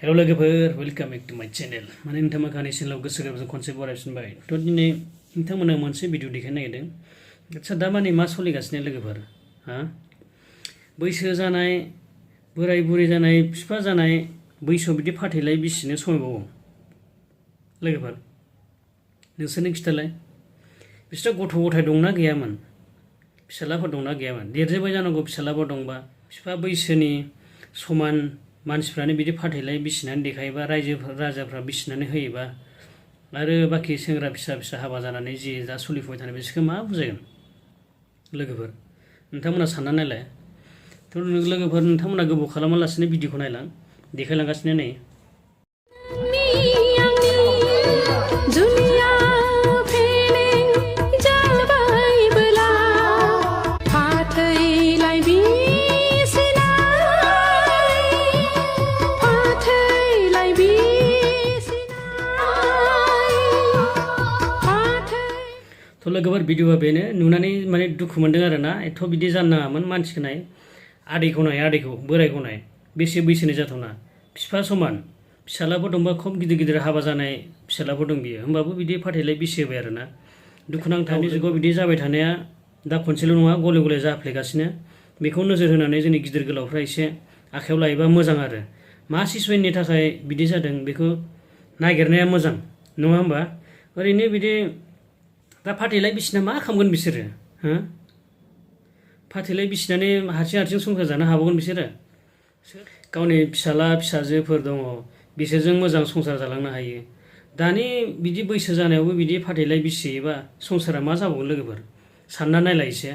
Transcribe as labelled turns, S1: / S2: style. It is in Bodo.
S1: हेलो लोगोफोर वेलकाम बेक टू माय चैनल माने नोंथांमोना खानि चैनेलाव गोसो गोरबोजों खनसे बरायफिनबाय थ' दिनै नोंथांमोना मोनसे भिडिअ देखायनो नागिरदों आदसा दामानि मा सोलिगासिनो लोगोफोर हा बैसो जानाय बोराय बुरै जानाय बिफा जानाय बैसोआव बिदि फाथैलाय बिसिनो समायबावो लोगोफोर नोंसोरनो खिथालाय बिसोर गथ' गथाय दंना गैयामोन फिसालाफोर दंना गैयामोन देरजोब्बाय जानांगौ फिसालाफोर दंबा बिफा बैसोनि समान मानसिफ्रानो बिदि फाथैलाय बिसिनानै देखायोबा रायजो राजाफ्रा बिसिनानै होयोबा आरो बाखि सेंग्रा फिसा फिसा हाबा जानानै जि दा सोलिफुबाय थानाय बिसोरखौ मा बुजायगोन लोगोफोर नोंथांमोना सानना नायलाय थ' लोगोफोर नोंथांमोना गोबाव खालामालासिनो भिडिअखौ नायलां देखायलांगासिनो नै थ' लोगोफोर भिडिअआ बेनो नुनानै माने दुखु मोनदों आरो ना एथ' बिदि जानो नाङामोन मानसिखौ नाय आदैखौ नाय आदैखौ बोरायखौ नाय बेसे बैसोनि जाथावना बिफा समान फिसालाफोर दंबा खम गिदिर गिदिर हाबा जानाय फिसालाफोर दं बियो होमबाबो बिदि फाथैलाय बिसि होबाय आरो ना दुखुनांथावनि जुगाव बिदि जाबाय थानाया दा खनसेल' नङा गले गले जाफ्लेगासिनो बेखौ नोजोर होनानै जोंनि गिदिर गोलावफ्रा एसे आखायाव लायोबा मोजां आरो मा सिसुवेसननि थाखाय बिदि जादों बेखौ नागिरनाया मोजां नङा होमबा ओरैनो बिदि दा फाथैलाय बिसिना मा खालामगोन बिसोरो हो फाथैलाय बिसिनानै हारसिं हारसिं संसार जानो हाबावगोन बिसोरो गावनि फिसाला फिसाजोफोर दङ बिसोरजों मोजां संसार जालांनो हायो दानि बिदि बैसो जानायावबो बिदि फाथैलाय बिसियोबा संसारा मा जाबावगोन लोगोफोर सानना नायलाय एसे